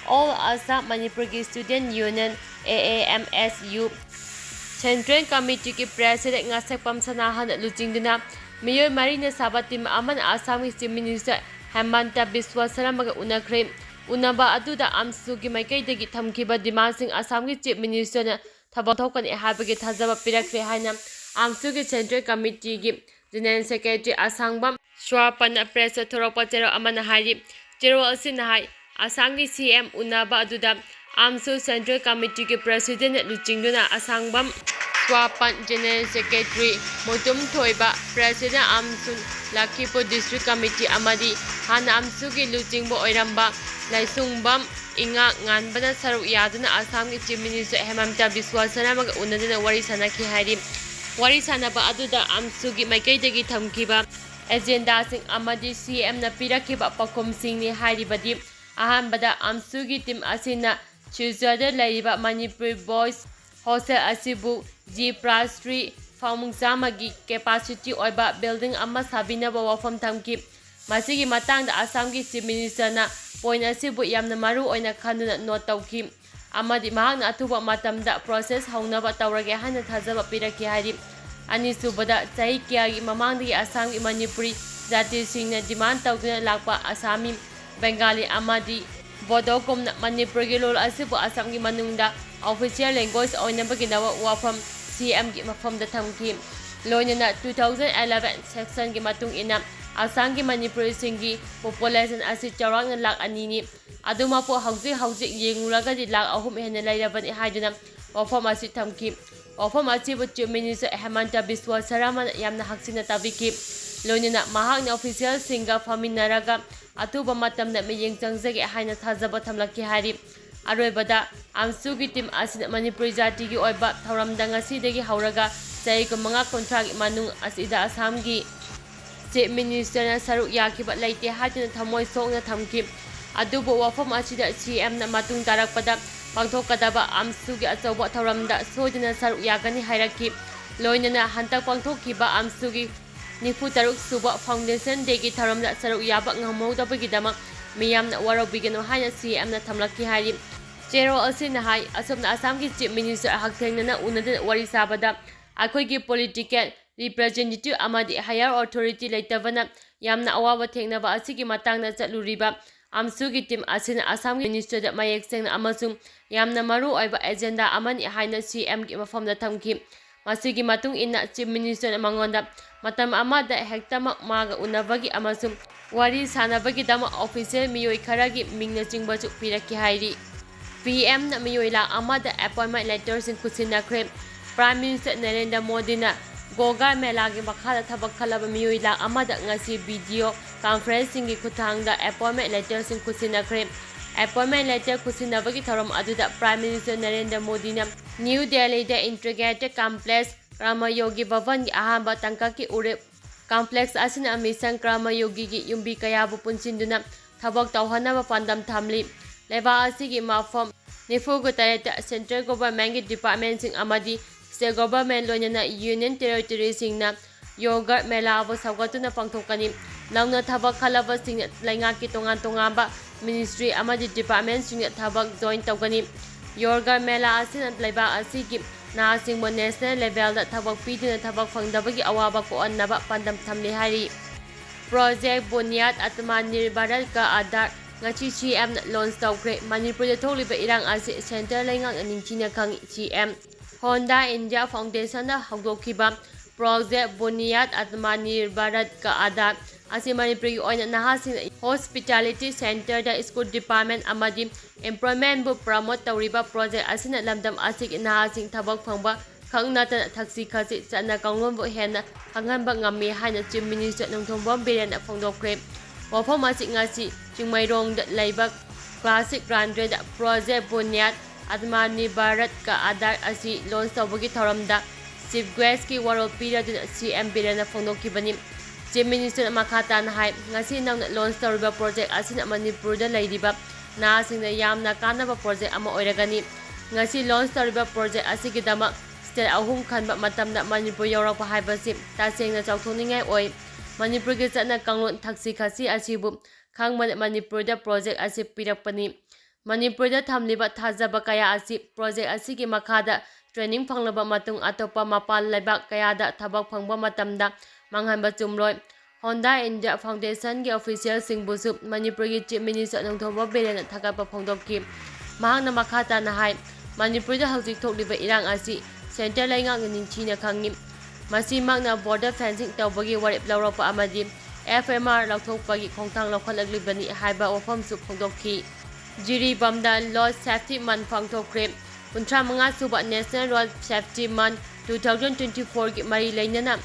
ꯑꯣꯜ ꯑꯁꯥꯝ ꯃꯅꯤꯄꯨꯔꯒꯤ student union, A A M S U, central ꯀꯃꯤꯇꯤꯒꯤ ꯄ꯭ꯔꯦꯁꯤꯗꯦꯟꯠ ꯉꯥꯁꯛꯄꯝ ꯁꯅꯥꯍꯟꯅ ꯂꯨꯆꯤꯡꯗꯨꯅ ꯃꯤꯑꯣꯏ ꯃꯔꯤꯅ ꯁꯥꯕ ꯇꯤꯝ ꯑꯃꯅ ꯑꯁꯥꯝꯒꯤ ꯆꯤꯐ ꯃꯤꯅꯤꯁꯇꯔ ꯍꯦꯃꯟꯇ ꯕꯤꯁ꯭ꯋꯥ ꯁꯔꯃꯒ ꯎꯅꯈ꯭ꯔꯦ꯫ ꯎꯅꯕ ꯑꯗꯨꯗ ꯑꯥꯝꯁꯨꯒꯤ ꯃꯥꯏꯀꯩꯗꯒꯤ ꯊꯝꯈꯤꯕ ꯗꯤꯃꯥꯟꯁꯤꯡ ꯑꯁꯥꯝꯒꯤ ꯆꯤꯐ ꯃꯤꯅꯤꯁꯇꯔꯅ ꯊꯕꯛ ꯊꯣꯛꯀꯅꯤ ꯍꯥꯏꯕꯒꯤ ꯊꯥꯖꯕ ꯄꯤꯔꯛꯈ꯭ꯔꯦ ꯍꯥꯏꯅ ꯑꯥꯝꯁꯨꯒꯤ ꯁꯦꯟꯇ꯭ꯔꯦꯜ ꯀꯃꯤꯇꯤꯒꯤ ꯖꯦꯅꯔꯦꯜ ꯁꯦꯀ꯭ꯔꯦꯇꯔꯤ ꯑꯁꯥꯡꯕꯝ ꯁ꯭ꯋꯥꯄꯟꯅ ꯄ꯭ꯔꯦꯁꯇ ꯊꯣꯔꯛꯄ ꯆꯦꯔꯣꯜ ꯑꯃꯅ ꯍꯥꯏꯔꯤ꯫ ꯆꯦꯔꯣꯜ ꯑꯁꯤꯅ ꯍꯥꯏ, ꯑꯁꯥꯝꯒꯤ ꯁꯤ ꯑꯦꯝ ꯎꯅꯕ ꯑꯗꯨꯗ ꯑꯥꯝꯁꯨ ꯁꯦꯟꯇ꯭ꯔꯦꯜ ꯀꯃꯤꯇꯤꯒꯤ ꯄ꯭ꯔꯦꯁꯤꯗꯦꯟꯠ ꯂꯨꯆꯤꯡꯗꯨꯅ ꯑꯁꯥꯡꯕꯝ ꯁ꯭ꯋꯥꯄꯟ, ꯖꯦꯅꯔꯦꯜ ꯁꯦꯀ꯭ꯔꯦꯇꯔꯤ ꯃꯨꯇꯨꯝ ꯊꯣꯏꯕ, ꯄ꯭ꯔꯦꯁꯤꯗꯦꯟꯠ ꯑꯥꯝꯁꯨ ꯂꯈꯤꯄꯨꯔ ꯗꯤꯁꯇ꯭ꯔꯤꯛ ꯀꯃꯤꯇꯤ ꯑꯃꯗꯤ ꯍꯥꯟꯅ ꯑꯥꯝꯁꯨꯒꯤ ꯂꯨꯆꯤꯡꯕ ꯑꯣꯏꯔꯝꯕ ꯂꯥꯏꯁꯨꯡꯕꯝ ꯏꯉꯥ ꯉꯥꯟꯕꯅ ꯁꯔꯨꯛ ꯌꯥꯗꯨꯅ ꯑꯁꯥꯝꯒꯤ ꯆꯤꯐ ꯃꯤꯅꯤꯁꯇꯔ ꯍꯦꯃꯟꯇ ꯕꯤꯁ꯭ꯋꯥ ꯁꯔꯃꯒ ꯎꯅꯗꯨꯅ ꯋꯥꯔꯤ ꯁꯥꯟꯅꯈꯤ ꯍꯥꯏꯔꯤ꯫ ꯋꯥꯔꯤ ꯁꯥꯟꯅꯕ ꯑꯗꯨꯗ ꯑꯥꯝꯁꯨꯒꯤ ꯃꯥꯏꯀꯩꯗꯒꯤ ꯊꯝꯈꯤꯕ ꯑꯦꯖꯦꯟꯗꯥꯁꯤꯡ ꯑꯃꯗꯤ ꯁꯤ ꯑꯦꯝꯅ ꯄꯤꯔꯛꯈꯤꯕ ꯄꯥꯎꯈꯨꯝꯁꯤꯡꯅꯤ ꯍꯥꯏꯔꯤꯕꯗꯤ ꯑꯍꯥꯟꯕꯗ ꯑꯝꯁꯨꯒꯤ team ꯑꯁꯤꯅ ꯁꯤꯜꯆꯔꯗ ꯂꯩꯔꯤꯕ ꯃꯅꯤꯄꯨꯔ Boys Hostel ꯑꯁꯤꯕꯨ G plus three ꯐꯃꯨꯡ ꯆꯥꯝꯃꯒꯤ capacity ꯑꯣꯏꯕ building ꯑꯃ ꯁꯥꯕꯤꯅꯕ ꯋꯥꯐꯝ ꯊꯝꯈꯤ꯫ ꯃꯁꯤꯒꯤ ꯃꯇꯥꯡꯗ ꯑꯁꯥꯝꯒꯤ Chief Ministerꯅ point ꯑꯁꯤꯕꯨ ꯌꯥꯝꯅ ꯃꯔꯨ ꯑꯣꯏꯅ ꯈꯟꯗꯨꯅ note ꯇꯧꯈꯤ ꯑꯃꯗꯤ ꯃꯍꯥꯛꯅ ꯑꯊꯨꯕ ꯃꯇꯝꯗ process ꯍꯧꯅꯕ ꯇꯧꯔꯒꯦ ꯍꯥꯏꯅ ꯊꯥꯖꯕ ꯄꯤꯔꯛꯈꯤ ꯍꯥꯏꯔꯤ꯫ ꯑꯅꯤꯁꯨꯕꯗ, ꯆꯍꯤ ꯀꯌꯥꯒꯤ ꯃꯃꯥꯡꯗꯒꯤ ꯑꯁꯥꯝꯒꯤ ꯃꯅꯤꯄꯨꯔꯤ ꯖꯥꯇꯤꯁꯤꯡꯅ demand ꯇꯧꯗꯨꯅ ꯂꯥꯛꯄ ꯑꯁꯥꯃꯤ, ꯕꯦꯡꯒꯥꯂꯤ ꯑꯃꯗꯤ ꯕꯣꯗꯣꯒꯨꯝꯅ ꯃꯅꯤꯄꯨꯔꯒꯤ ꯂꯣꯜ ꯑꯁꯤꯕꯨ ꯑꯁꯥꯝꯒꯤ ꯃꯅꯨꯡꯗ official language ꯑꯣꯏꯅꯕꯒꯤꯗꯃꯛ ꯋꯥꯐꯝ CMꯒꯤ ꯃꯐꯝꯗ ꯊꯝꯈꯤ꯫ ꯂꯣꯏꯅꯅ two thousand eleven censusꯀꯤ ꯃꯇꯨꯡ ꯏꯟꯅ ꯑꯁꯥꯝꯒꯤ ꯃꯅꯤꯄꯨꯔꯤꯁꯤꯡꯒꯤ population ꯑꯁꯤ ꯆꯥꯎꯔꯥꯛꯅ ꯂꯥꯈ ꯑꯅꯤꯅꯤ꯫ ꯑꯗꯨꯃꯛꯄꯨ ꯍꯧꯖꯤꯛ ꯍꯧꯖꯤꯛ ꯌꯦꯡꯂꯨꯔꯒꯗꯤ ꯂꯥꯈ ꯑꯍꯨꯝ ꯍꯦꯟꯅ ꯂꯩꯔꯕꯅꯤ ꯍꯥꯏꯗꯨꯅ ꯋꯥꯐꯝ ꯑꯁꯤ ꯊꯝꯈꯤ꯫ ꯋꯥꯐꯝ ꯑꯁꯤꯕꯨ Chief Minister ꯍꯦꯃꯟꯇ ꯕꯤꯁ꯭ꯋ ꯁꯔꯃꯅ ꯌꯥꯝꯅ ꯍꯛꯆꯤꯟꯅ ꯇꯥꯕꯤꯈꯤ꯫ ꯂꯣꯏꯅꯅ ꯃꯍꯥꯛꯅ officialꯁꯤꯡꯒ ꯐꯝꯃꯤꯟꯅꯔꯒ ꯑꯊꯨꯕ ꯃꯇꯝꯗ ꯃꯤꯠꯌꯦꯡ ꯆꯪꯖꯒꯦ ꯍꯥꯏꯅ ꯊꯥꯖꯕ ꯊꯝꯂꯛꯈꯤ ꯍꯥꯏꯔꯤ꯫ ꯑꯔꯣꯏꯕꯗ, ꯑꯝꯁꯨꯒꯤ team ꯑꯁꯤꯅ ꯃꯅꯤꯄꯨꯔꯤ ꯖꯥꯇꯤꯒꯤ ꯑꯣꯏꯕ ꯊꯧꯔꯝꯗ ꯉꯁꯤꯗꯒꯤ ꯍꯧꯔꯒ ꯆꯍꯤ ꯀꯨꯟꯃꯉꯥ ꯀꯨꯟꯊ꯭ꯔꯥꯒꯤ ꯃꯅꯨꯡ ꯑꯁꯤꯗ ꯑꯁꯥꯝꯒꯤ Chief Ministerꯅ ꯁꯔꯨꯛ ꯌꯥꯈꯤꯕ ꯂꯩꯇꯦ ꯍꯥꯏꯗꯨꯅ ꯊꯃꯣꯏ ꯁꯣꯛꯅ ꯊꯝꯈꯤ꯫ ꯑꯗꯨꯕꯨ ꯋꯥꯐꯝ ꯑꯁꯤꯗ CMꯅ ꯃꯇꯨꯡ ꯇꯥꯔꯛꯄꯗ ꯄꯥꯡꯊꯣꯛꯀꯗꯕ ꯑꯝꯁꯨꯒꯤ ꯑꯆꯧꯕ ꯊꯧꯔꯝꯗ ꯁꯣꯏꯗꯅ ꯁꯔꯨꯛ ꯌꯥꯒꯅꯤ ꯍꯥꯏꯔꯛꯈꯤ꯫ ꯂꯣꯏꯅꯅ ꯍꯟꯗꯛ ꯄꯥꯡꯊꯣꯛꯈꯤꯕ ꯑꯝꯁꯨꯒꯤ ꯅꯤꯐꯨ ꯇꯔꯨꯛ ꯁꯨꯕ Foundation Dayꯒꯤ ꯊꯧꯔꯝꯗ ꯁꯔꯨꯛ ꯌꯥꯕ ꯉꯝꯍꯧꯗꯕꯒꯤꯗꯃꯛ ꯃꯤꯌꯥꯝꯅ ꯋꯥꯔꯧꯕꯤꯒꯅꯨ ꯍꯥꯏꯅ CMꯅ ꯊꯝꯂꯛꯈꯤ ꯍꯥꯏꯔꯤ꯫ ꯆꯦꯔꯣꯜ ꯑꯁꯤꯅ ꯍꯥꯏ, ꯑꯁꯨꯝꯅ ꯑꯁꯥꯝꯒꯤ Chief Minister ꯍꯛꯊꯦꯡꯅꯅ ꯎꯅꯗꯨꯅ ꯋꯥꯔꯤ ꯁꯥꯕꯗ ꯑꯩꯈꯣꯏꯒꯤ political representative ꯑꯃꯗꯤ higher authority ꯂꯩꯇꯕꯅ ꯌꯥꯝꯅ ꯑꯋꯥꯕ ꯊꯦꯡꯅꯕ ꯑꯁꯤꯒꯤ ꯃꯇꯥꯡꯗ ꯆꯠꯂꯨꯔꯤꯕ ꯑꯝꯁꯨꯒꯤ team ꯑꯁꯤꯅ ꯑꯁꯥꯝꯒꯤ ministerꯗ ꯃꯌꯦꯛ ꯁꯦꯡꯅ ꯑꯃꯁꯨꯡ ꯌꯥꯝꯅ ꯃꯔꯨ ꯑꯣꯏꯕ agenda ꯑꯃꯅꯤ ꯍꯥꯏꯅ CMꯒꯤ ꯃꯐꯝꯗ ꯊꯝꯈꯤ꯫ ꯃꯁꯤꯒꯤ ꯃꯇꯨꯡ ꯏꯟꯅ Chief Ministerꯅ ꯃꯉꯣꯟꯗ ꯃꯇꯝ ꯑꯃꯗ ꯍꯦꯛꯇꯃꯛ ꯃꯥꯒ ꯎꯅꯕꯒꯤ ꯑꯃꯁꯨꯡ ꯋꯥꯔꯤ ꯁꯥꯅꯕꯒꯤꯗꯃꯛ official ꯃꯤꯑꯣꯏ ꯈꯔꯒꯤ ꯃꯤꯡꯅꯆꯤꯡꯕꯁꯨ ꯄꯤꯔꯛꯈꯤ ꯍꯥꯏꯔꯤ꯫ PMꯅ ꯃꯤꯑꯣꯏ ꯂꯥꯈ ꯑꯃꯗ appointment letterꯁꯤꯡ ꯈꯨꯠꯁꯤꯟꯅꯈ꯭ꯔꯦ꯫ Prime Minister ꯅꯔꯦꯟꯗ꯭ꯔ ꯃꯣꯗꯤꯅ ꯒꯣꯒꯥ ꯃꯦꯂꯥꯒꯤ ꯃꯈꯥꯗ ꯊꯕꯛ ꯈꯜꯂꯕ ꯃꯤꯑꯣꯏ ꯂꯥꯈ ꯑꯃꯗ ꯉꯁꯤ video conferencingꯒꯤ ꯈꯨꯠꯊꯥꯡꯗ appointment letterꯁꯤꯡ ꯈꯨꯠꯁꯤꯟꯅꯈ꯭ꯔꯦ꯫ Appointment letter ꯈꯨꯠꯁꯤꯟꯅꯕꯒꯤ ꯊꯧꯔꯝ ꯑꯗꯨꯗ Prime Minister ꯅꯔꯦꯟꯗ꯭ꯔ ꯃꯣꯗꯤꯅ New Delhiꯗ Integrated Complex Karma Yogi Bhavanꯒꯤ ꯑꯍꯥꯟꯕ ꯇꯥꯡꯀꯛꯀꯤ ꯎꯔꯦꯞ complex ꯑꯁꯤꯅ Mission Karma Yogiꯒꯤ ꯌꯨꯝꯕꯤ ꯀꯌꯥꯕꯨ ꯄꯨꯟꯁꯤꯟꯗꯨꯅ ꯊꯕꯛ ꯇꯧꯍꯟꯅꯕ ꯄꯥꯟꯗꯝ ꯊꯝꯂꯤ꯫ ꯂꯩꯕꯥꯛ ꯑꯁꯤꯒꯤ ꯃꯐꯝ ꯅꯤꯐꯨꯒ ꯇꯔꯦꯠꯇ central governmentꯀꯤ departmentꯁꯤꯡ ꯑꯃꯗꯤ state government ꯂꯣꯏꯅꯅ union territoryꯁꯤꯡꯅ ꯌꯣꯒ ꯃꯦꯂꯥꯕꯨ ꯁꯧꯒꯠꯇꯨꯅ ꯄꯥꯡꯊꯣꯛꯀꯅꯤ꯫ ꯅꯧꯅ ꯊꯕꯛ ꯈꯜꯂꯕꯁꯤꯡꯅ ꯂꯩꯉꯥꯛꯀꯤ ꯇꯣꯉꯥꯟ ꯇꯣꯉꯥꯟꯕ ministry ꯑꯃꯗꯤ departmentꯁꯤꯡꯗ ꯊꯕꯛ join ꯇꯧꯒꯅꯤ꯫ ꯌꯣꯒ ꯃꯦꯂꯥ ꯑꯁꯤꯅ ꯂꯩꯕꯥꯛ ꯑꯁꯤꯒꯤ ꯅꯍꯥꯁꯤꯡꯕꯨ national levelꯗ ꯊꯕꯛ ꯄꯤꯗꯨꯅ ꯊꯕꯛ ꯐꯪꯗꯕꯒꯤ ꯑꯋꯥꯕ ꯀꯣꯛꯍꯟꯅꯕ ꯄꯥꯟꯗꯝ ꯊꯝꯂꯤ ꯍꯥꯏꯔꯤ꯫ Project Bunyad Atmanirbhar Ka Aadhar ꯉꯁꯤ CMꯅ launch ꯇꯧꯈ꯭ꯔꯦ꯫ ꯃꯅꯤꯄꯨꯔꯗ ꯊꯣꯛꯂꯤꯕ ꯏꯔꯥꯡ ꯑꯁꯤ centre ꯂꯩꯉꯥꯛꯅ ꯅꯤꯡꯊꯤꯅ ꯈꯪꯏ, CM꯫ Honda India Foundationꯅ ꯍꯧꯗꯣꯛꯈꯤꯕ Project Bunyad Atmanirbhar Ka Aadhar ꯑꯁꯤ ꯃꯅꯤꯄꯨꯔꯒꯤ ꯑꯣꯏꯅ ꯅꯍꯥꯁꯤꯡꯅ hospitality centreꯗ school department ꯑꯃꯗꯤ employmentꯕꯨ promote ꯇꯧꯔꯤꯕ project ꯑꯁꯤꯅ ꯂꯝꯗꯝ ꯑꯁꯤꯒꯤ ꯅꯍꯥꯁꯤꯡ ꯊꯕꯛ ꯐꯪꯕ ꯈꯛ ꯅꯠꯇꯅ ꯊꯛꯁꯤ ꯈꯥꯁꯤ ꯆꯠꯅ ꯀꯥꯡꯂꯣꯟꯕꯨ ꯍꯦꯟꯅ ꯈꯪꯍꯟꯕ ꯉꯝꯃꯤ ꯍꯥꯏꯅ Chief Minister ꯅꯣꯡꯊꯣꯝꯕꯝ ꯕꯤꯔꯦꯟꯅ ꯐꯣꯡꯗꯣꯛꯈ꯭ꯔꯦ꯫ ꯋꯥꯐꯝ ꯑꯁꯤ ꯉꯁꯤ ꯆꯤꯡꯃꯩꯔꯣꯡꯗ ꯂꯩꯕ Classic Laundryꯗ Project Bunyad Atmanirbhar Ka Aadhar ꯑꯁꯤ launch ꯇꯧꯕꯒꯤ ꯊꯧꯔꯝꯗ Chief Guestꯀꯤ ꯋꯥꯔꯣꯜ ꯄꯤꯔꯗꯨꯅ CM ꯕꯤꯔꯦꯟꯅ ꯐꯣꯡꯗꯣꯛꯈꯤꯕꯅꯤ꯫ Chief Ministerꯅ ꯃꯈꯥ ꯇꯥꯅ ꯍꯥꯏ, ꯉꯁꯤ ꯅꯧꯅ launch ꯇꯧꯔꯤꯕ project ꯑꯁꯤꯅ ꯃꯅꯤꯄꯨꯔꯗ ꯂꯩꯔꯤꯕ ꯅꯍꯥꯁꯤꯡꯗ ꯌꯥꯝꯅ ꯀꯥꯟꯅꯕ project ꯑꯃ ꯑꯣꯏꯔꯒꯅꯤ꯫ ꯉꯁꯤ launch ꯇꯧꯔꯤꯕ project ꯑꯁꯤꯒꯤꯗꯃꯛ state ꯑꯍꯨꯝ ꯈꯟꯕ ꯃꯇꯝꯗ ꯃꯅꯤꯄꯨꯔ ꯌꯧꯔꯛꯄ ꯍꯥꯏꯕꯁꯤ ꯇꯁꯦꯡꯅ ꯆꯥꯎꯊꯣꯛꯅꯤꯡꯉꯥꯏ ꯑꯣꯏ꯫ ꯃꯅꯤꯄꯨꯔꯒꯤ ꯆꯠꯅ ꯀꯥꯡꯂꯣꯟ, ꯊꯛꯁꯤ ꯈꯥꯁꯤ ꯑꯁꯤꯕꯨ ꯈꯪꯕꯅ ꯃꯅꯤꯄꯨꯔꯗ project ꯑꯁꯤ ꯄꯤꯔꯛꯄꯅꯤ꯫ ꯃꯅꯤꯄꯨꯔꯗ ꯊꯝꯂꯤꯕ ꯊꯥꯖꯕ ꯀꯌꯥ ꯑꯁꯤ project ꯑꯁꯤꯒꯤ ꯃꯈꯥꯗ training ꯐꯪꯂꯕ ꯃꯇꯨꯡ ꯑꯇꯣꯞꯄ ꯃꯄꯥꯟ ꯂꯩꯕꯥꯛ ꯀꯌꯥꯗ ꯊꯕꯛ ꯐꯪꯕ ꯃꯇꯝꯗ ꯃꯥꯡꯍꯟꯕ ꯆꯨꯝꯂꯣꯏ꯫ Honda India Foundationꯒꯤ officialꯁꯤꯡꯕꯨꯁꯨ ꯃꯅꯤꯄꯨꯔꯒꯤ Chief Minister ꯅꯣꯡꯊꯣꯝꯕꯝ ꯕꯤꯔꯦꯟꯅ ꯊꯥꯒꯠꯄ ꯐꯣꯡꯗꯣꯛꯈꯤ꯫ ꯃꯍꯥꯛꯅ ꯃꯈꯥ ꯇꯥꯅ ꯍꯥꯏ, ꯃꯅꯤꯄꯨꯔꯗ ꯍꯧꯖꯤꯛ ꯊꯣꯛꯂꯤꯕ ꯏꯔꯥꯡ ꯑꯁꯤ centre ꯂꯩꯉꯥꯛꯅ ꯅꯤꯡꯊꯤꯅ ꯈꯪꯏ꯫ ꯃꯁꯤꯃꯛꯅ border fencing ꯇꯧꯕꯒꯤ ꯋꯥꯔꯦꯞ ꯂꯧꯔꯛꯄ ꯑꯃꯗꯤ FMR ꯂꯧꯊꯣꯛꯄꯒꯤ ꯈꯣꯡꯊꯥꯡ ꯂꯧꯈꯠꯂꯛꯂꯤꯕꯅꯤ ꯍꯥꯏꯕ ꯋꯥꯐꯝꯁꯨ ꯐꯣꯡꯗꯣꯛꯈꯤ꯫ ꯖꯤꯔꯤꯕꯥꯝꯗ Road Safety Month ꯄꯥꯡꯊꯣꯛꯈ꯭ꯔꯦ꯫ ꯀꯨꯟꯊ꯭ꯔꯥ ꯃꯉꯥ ꯁꯨꯕ National Road Safety Month two thousand twenty fourꯒꯤ ꯃꯔꯤ ꯂꯩꯅꯅ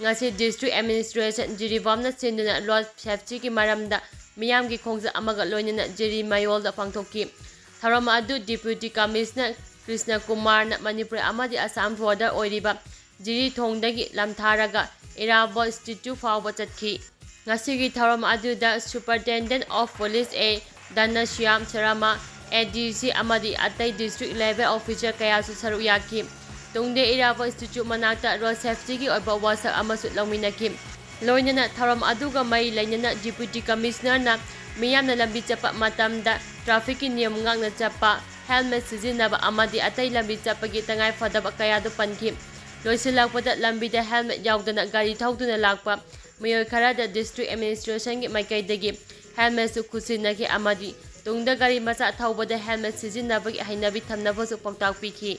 ꯉꯁꯤ District Administration ꯖꯤꯔꯤꯕꯥꯝꯅ ꯁꯤꯟꯗꯨꯅ road safetyꯒꯤ ꯃꯔꯝꯗ ꯃꯤꯌꯥꯝꯒꯤ ꯈꯣꯡꯖꯪ ꯑꯃꯒ ꯂꯣꯏꯅꯅ ꯖꯤꯔꯤ ꯃꯌꯣꯜꯗ ꯄꯥꯡꯊꯣꯛꯈꯤ꯫ ꯊꯧꯔꯝ ꯑꯗꯨ Deputy Commissioner ꯀ꯭ꯔꯤꯁꯅ ꯀꯨꯃꯥꯔꯅ ꯃꯅꯤꯄꯨꯔ ꯑꯃꯗꯤ ꯑꯁꯥꯝ border ꯑꯣꯏꯔꯤꯕ ꯖꯤꯔꯤ ꯊꯣꯡꯗꯒꯤ ꯂꯝꯊꯥꯔꯒ ꯏꯔꯥꯕꯣꯠ statue ꯐꯥꯎꯕ ꯆꯠꯈꯤ꯫ ꯉꯁꯤꯒꯤ ꯊꯧꯔꯝ ꯑꯗꯨꯗ Superintendent of Police A ꯙꯅꯁ꯭ꯌꯥꯝ Sharma, A D C ꯑꯃꯗꯤ ꯑꯇꯩ district level officer ꯀꯌꯥꯁꯨ ꯁꯔꯨꯛ ꯌꯥꯈꯤ꯫ ꯇꯨꯡꯗ ꯏꯔꯥꯕꯣꯠ ꯏꯟꯁꯇꯤꯇ꯭ꯌꯨꯠ ꯃꯅꯥꯛꯇ road safety ꯒꯤ ꯑꯣꯏꯕ workshop ꯑꯃꯁꯨ ꯂꯧꯃꯤꯟꯅꯈꯤ꯫ ꯂꯣꯏꯅꯅ ꯊꯧꯔꯝ ꯑꯗꯨꯒ ꯃꯔꯤ ꯂꯩꯅꯅ Deputy Commissioner ꯅ ꯃꯤꯌꯥꯝꯅ ꯂꯝꯕꯤ ꯆꯠꯄ ꯃꯇꯝꯗ traffic ꯀꯤ ꯅꯤꯌꯝ ꯉꯥꯛꯅ ꯆꯠꯄ, helmet ꯁꯤꯖꯤꯟꯅꯕ ꯑꯃꯗꯤ ꯑꯇꯩ ꯂꯝꯕꯤ ꯆꯠꯄꯒꯤ ꯇꯉꯥꯏ ꯐꯗꯕ ꯀꯌꯥꯗꯨ ꯄꯟꯈꯤ꯫ ꯂꯣꯏꯁꯤꯜꯂꯛꯄꯗ ꯂꯝꯕꯤꯗ helmet ꯌꯥꯎꯗꯅ ꯒꯥꯔꯤ ꯊꯧꯗꯨꯅ ꯂꯥꯛꯄ ꯃꯤꯑꯣꯏ ꯈꯔꯗ district administration ꯒꯤ ꯃꯥꯏꯀꯩꯗꯒꯤ helmet ꯁꯨ ꯈꯨꯠꯁꯤꯟꯅꯈꯤ ꯑꯃꯗꯤ ꯇꯨꯡꯗ ꯒꯥꯔꯤ ꯃꯆꯥ ꯊꯧꯕꯗ helmet ꯁꯤꯖꯤꯟꯅꯕꯒꯤ ꯍꯩꯅꯕꯤ ꯊꯝꯅꯕꯁꯨ ꯄꯥꯎꯇꯥꯛ ꯄꯤꯈꯤ꯫